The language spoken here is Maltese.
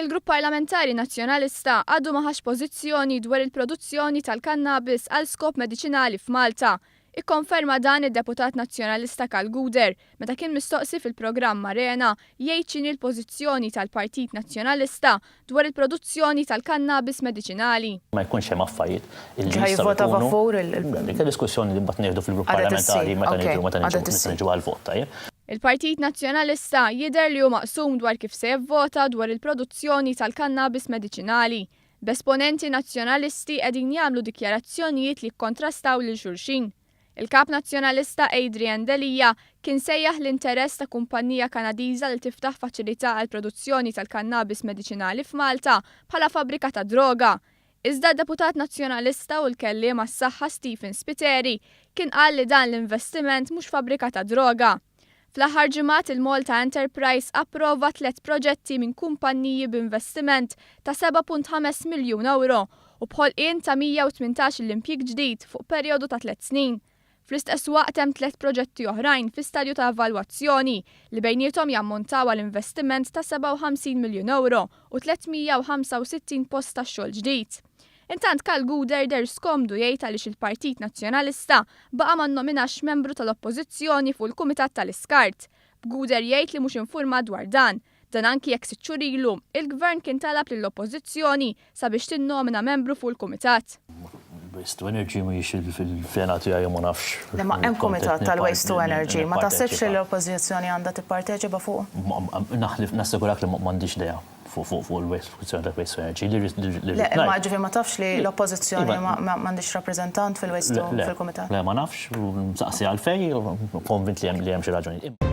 Il-Grupp Parlamentari Nazzjonalista għadu ma ħax pożizzjoni dwar il-produzzjoni tal-kannabis għal skop mediċinali f'Malta. Ikkonferma dan id-Deputat Nazzjonalista Karl Gouder meta kien mistoqsi fil-programm Arena jgħid x'inhi l-pożizzjoni tal-Partit Nazzjonalista dwar il-produzzjoni tal-kannabis mediċinali. Ma jkunx hemm affarijiet illi Ġa jistgħu jivvota jkunu. favur il- Dik hija diskussjoni li mbagħad nieħdu fil-grupp Għadha tissir, parlamentari meta ok, niġu meta għadha niġu meta tissir. niġu għall-vot, tajjeb? Il-Partit Nazzjonalista jidher li hu maqsum dwar kif se jivvota dwar il-produzzjoni tal-kannabis mediċinali, b'esponenti Nazzjonalisti qegħdin jagħmlu dikjarazzjonijiet li jikkontrastaw lil xulxin. Il-Kap Nazzjonalista Adrian Delia kien sejjaħ l-interess ta' kumpannija Kanadiża li tiftaħ faċilità għall-produzzjoni tal-kannabis mediċinali f'Malta bħala fabbrika tad-droga. Iżda d-Deputat Nazzjonalista u l-Kelliem għas-Saħħa Stephen Spiteri kien qal li dan l-investiment mhux fabbrika tad-droga. Fl-aħħar ġimgħat il-Malta Enterprise approva tlett proġetti minn kumpanniji b'investiment ta' 7.5 miljun ewro u b'ħolqien ta' 118 il-impjieg ġdid fuq perjodu ta' tlett snin. Fl-istess waqt hemm tlett proġetti oħrajn fi stadju ta' evalwazzjoni li bejniethom jammontaw għal investiment ta' 57 miljun ewro u 365 post ta' xogħol ġdid. Intant Karl Gouder deher skomdu jgħid għaliex il-Partit Nazzjonalista baqa' ma nnominax membru tal-Oppożizzjoni fuq il-Kumitat tal-Iskart, b'Gouder jgħid li mhux infurmat dwar dan. Dan anki jekk sitt xhur ilu, il-Gvern kien talab lill-Oppożizzjoni sabiex tinnomina membru fuq il-Kumitat. Waste to Energy mhijiex fil-fena tiegħi u ma nafx. Le ma hemm kumitat tal-Waste to Energy, ma taħsibx li l-Oppożizzjoni għandha tipparteċipa fuqu? Naħlef, nassigurak li m'għandix idea. fuq il-kwistjoni ta' waste to energy li rrid ngħid. Le, imma ġifieri ma tafx li l-Oppożizzjoni m'għandhiex rappreżentant fil-waste to fil-kumitat? Le, ma nafx, nsaqsi għalfejn, konvint li hemm xi raġuni.